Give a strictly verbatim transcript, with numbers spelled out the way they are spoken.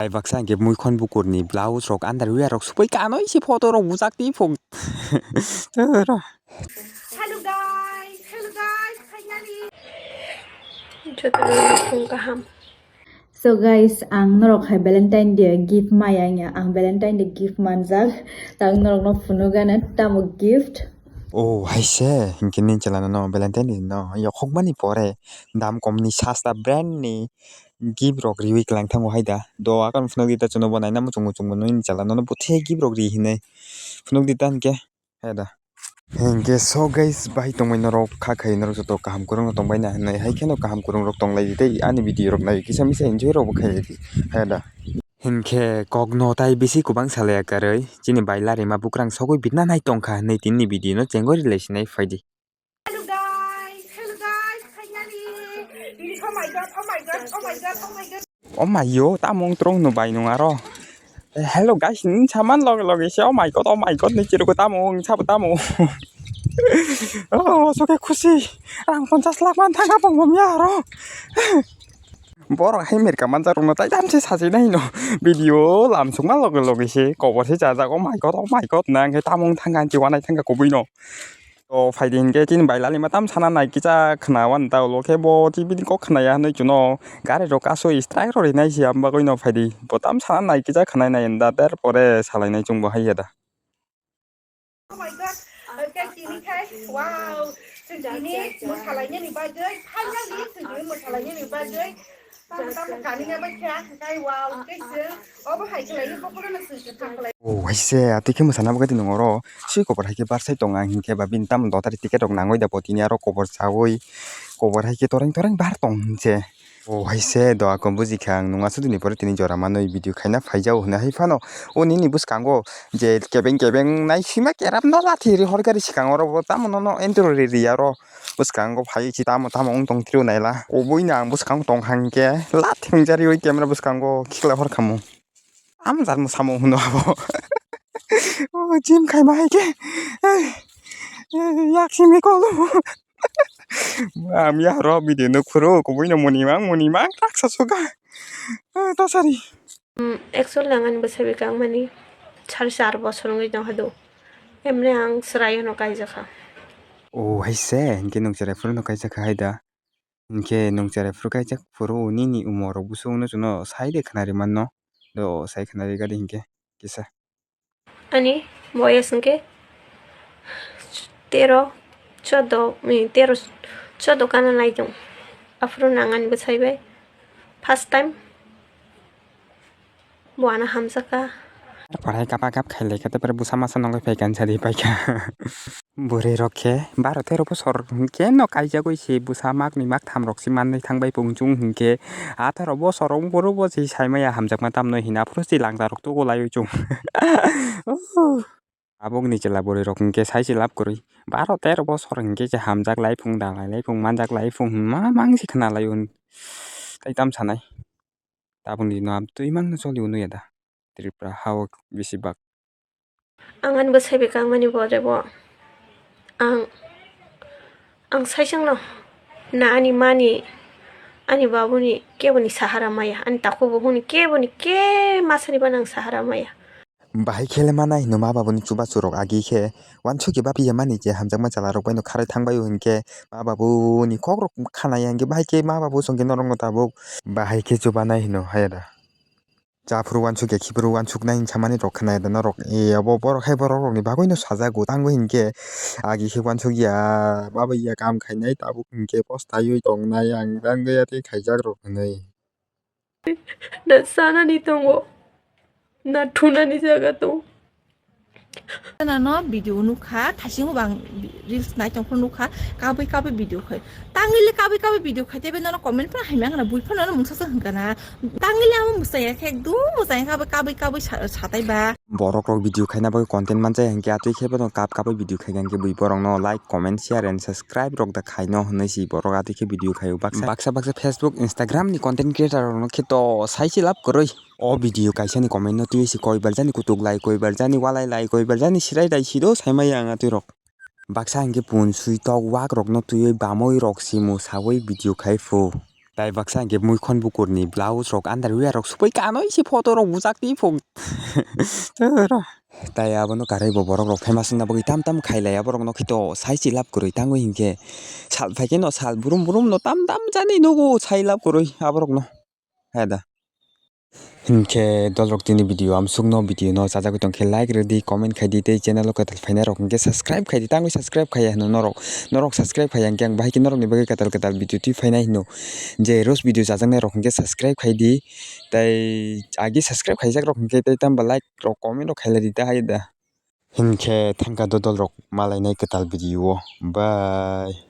Ai baksa hwnkhe muikhon bukurni blouse rok underwear rok supui kanwi se photo rok bujak twi phung. Hello guys, hello guys, finally. Jotono phung kaham. So guys, ang norok hai Valentine Day gift maya wngya, ang Valentine Day gift manjak, tang norok no phunuk gana tamo gift. Oh, hai se, hinkhe ni chwla no Valentine Day no yokhok mani pore dam kom ni sasta brand ni gift rok riwi kwlang thango hai da. Do akon phunuk di ta chwngno bo naina muchung muchung bo nini chwla no bothe gift rok ri hinwi phunuk di ta hinkhe. Heda. Hingke so guys, bahai tongmai norok kha khai norok joto kaham kwrwngno tongbaina hinwi, hai kheno kaham kwrwng rok tonglai di tei ani video rok nai kisa misa enjoy rok bo khai di. Heda. Hingke kokno tai bisi kubang salaya karwi chini bai larima bukrang sogwi bitna nai tongkha hinwi tinini video no chengori lai sinai phaidi. Hello guys, hello guys, finally. Oh my God, oh my God, oh my God, oh my God. Oh my yo, tamo wng tong no bai nung aro. Eh, hello guys, nung saman loge loge se, oh my God, oh my God, ni chirugo tamo wng sabo tamo. Oh, soke khusi. Rang ponchas lakh man thanga pong bom ya aro. Borok hai merka manjak rokno tai tamse sajinai no. Video lamsukma loge loge se kobor se chajak, oh my God, oh my God, nang khe tamo wng thangka, anchi wanai thangka kubui no. To phaidi hinkhe chini bai lalima tam sana nai kisa khna wan ta ulo khe bo chibini kok khna ya hinwi chuno gari rok asoi strike rok rinai se am bagwi no phaidi bo tam sana nai kisa khna nai da ter pore salai nai chwng bo hai ya da. Oh my God, okay, tini khai, wow, chwng tini mwsalainani bagwi, finally chwng tini mwsalainani bagwi. Oh, hai se, atwi khe mwsana bagwi tini oro swi kobor hai khe barsai tongo, ang hinkhe ba bini tamo dotari ticket rok nangwi da bo tini aro kobor chawi kobor hai khe toreng toreng bar tong hinse. Oh, hai se, do ako buji kha ang nung aswk dini pore tini jora manwi video khaina phaijao hwnwi hai phano o nini bwskango je kebeng kebeng nai swima kerap no lathi ri hor gari swkango oro bo tamo no no entry ri ri aro bwskango phai si tamo tamo wng tong trio naila. Kubui no ang bwskango tong kha hinkhe lathi wngjari oi camera bwskango khiklai hor kha mo. Tamo jat mo samo hwno abo. O gym khaima hai khe. Yak simi kolo. Ang ya ro video no khuro kubui no moni mang moni mang tak sa suga. Tasari. Actually ang ani bwsai bai kang mani sari char bosor wngwi tong hado. Emne ang chwrai no kaijakha. O hai se, hinkhe nwng chwrai phuru no kaijakha hai da. Hinkhe nwng chwrai phuru kaijak phuru nini umor rok busu wngno chwngno sai de khwnari manno. Do sai khwnari gadi hinkhe kisa. Ani boyes hinkhe tero, chodo, tero, chodo kana nai tong. Aphuru nang ani bwsai bai first time. Bo ano hamjakha. Parai kapa kap khailai kha, tei bwsa masa nongwi phaikha, sadi paikha. Bwrwi rok khe baro tero bosor khe no kaijagwi se bwsa mak ni mak tham rok se manwi thangbai pung chwng hinkhe atharo bosor wng phuru bo se saimaya hamjakma tamno hina phuru se langsa rok tugo laiwi chwng. Tabukni chwla bwrwi rok hinkhe sai se lab kwrwi baro tero bosor hinkhe se hamjak lai phung dalai lai phung manjak lai phung hwnma mang se khna lai o tei tam sanai. Tabukni no amtwi mangno choli o nukya da Tripura ha o bisi bak. Ang ani bwsai bai kangmani bo rebo ang ang saisangno na ani mani ani babuni keboni sahara maya ani takhuk bukhukni keboni ke masani bana ang sahara maya. Bahai khe le manai hino ma babuni chubachu rok agi khe wansukya baphiya mani je hamjakma chwla rok bai no kharwi thangbai o hinkhe ma babuni kok rok khanaya hinkhe bahai khe ma babu songkhe norok no tabuk bahai khe chubanai hino haya da. Chaphuru wansukya khiphuru wansuknai hinsamani rok khnaya da norok. E, obo borok hai borok rokni bagwino sajago. Tango hinkhe agi khe wansukya, baba ya kam khainai tabuk hinkhe postaiwi tongnai ang tangwi atwi khaijak rok hinwi. Na sanani tongo, na thunani jaga tongo. Nano video nukha, thaisingo bang reels nai tongphuru nukha, kabui kabui video khai. Tangile kabui kabui video khai, tebe nono comment phano haimya khna, bui phano nono mungsa se hwnkha na. Tangile amo mwsaya khe, ekdum mwsaya khe abo kabui kabui sa-, satai ba. Borok rok video khaina bagwi content manjaya hinkhe atwi khe bono kap kabui video khaikha hinkhe bui borokno like, comment, share and subscribe rok da khaino hinwi si borok atwi khe video khaio. Baksa baksa baksa Facebook, Instagram ni content creator rokno khe to sai se lab kwrwi. O video kaisani comment no twiwi se koi barjani kutuk lai, koi barjani walai lai, koi barjani sirai lai sido saimaya ang atwi rok. Baksa hinkhe pun sui tok wak rokno twiwi bamwi rok simu sawi video khai phu. Tai baksa hwnkhe muikhon bukurni blouse rok underwear rok supui kanwi se photo rok bujak twi phung. Tai abono karwi bo borok rok famous wngna bagwi tam tam khailai aborok no khito sai se lab kwrwi tangwi hinkhe sal phaikhe no sal brum brum no tam tam jani nugo sai lab kwrwi aborok no. Heda. Hinkhe dolrok tini video amsukno video no chajagwi tongkhe like rwdi, comment khaidi tei channel o kwtal phainai rok hinkhe subscribe khaidi, tangwi subscribe khaiya hino norok, norok subscribe khaiya hinkhe ang bahai khe norokni bagwi kwtal kwtal video twi phainai hino je roast video chajaknai rok hinkhe subscribe khaidi tei agi subscribe khaijak rok hinkhe tei tamba like rok comment rok khailai di ta hai da. Hinkhe thangkha dodol rok malainai kwtal video o. Bye.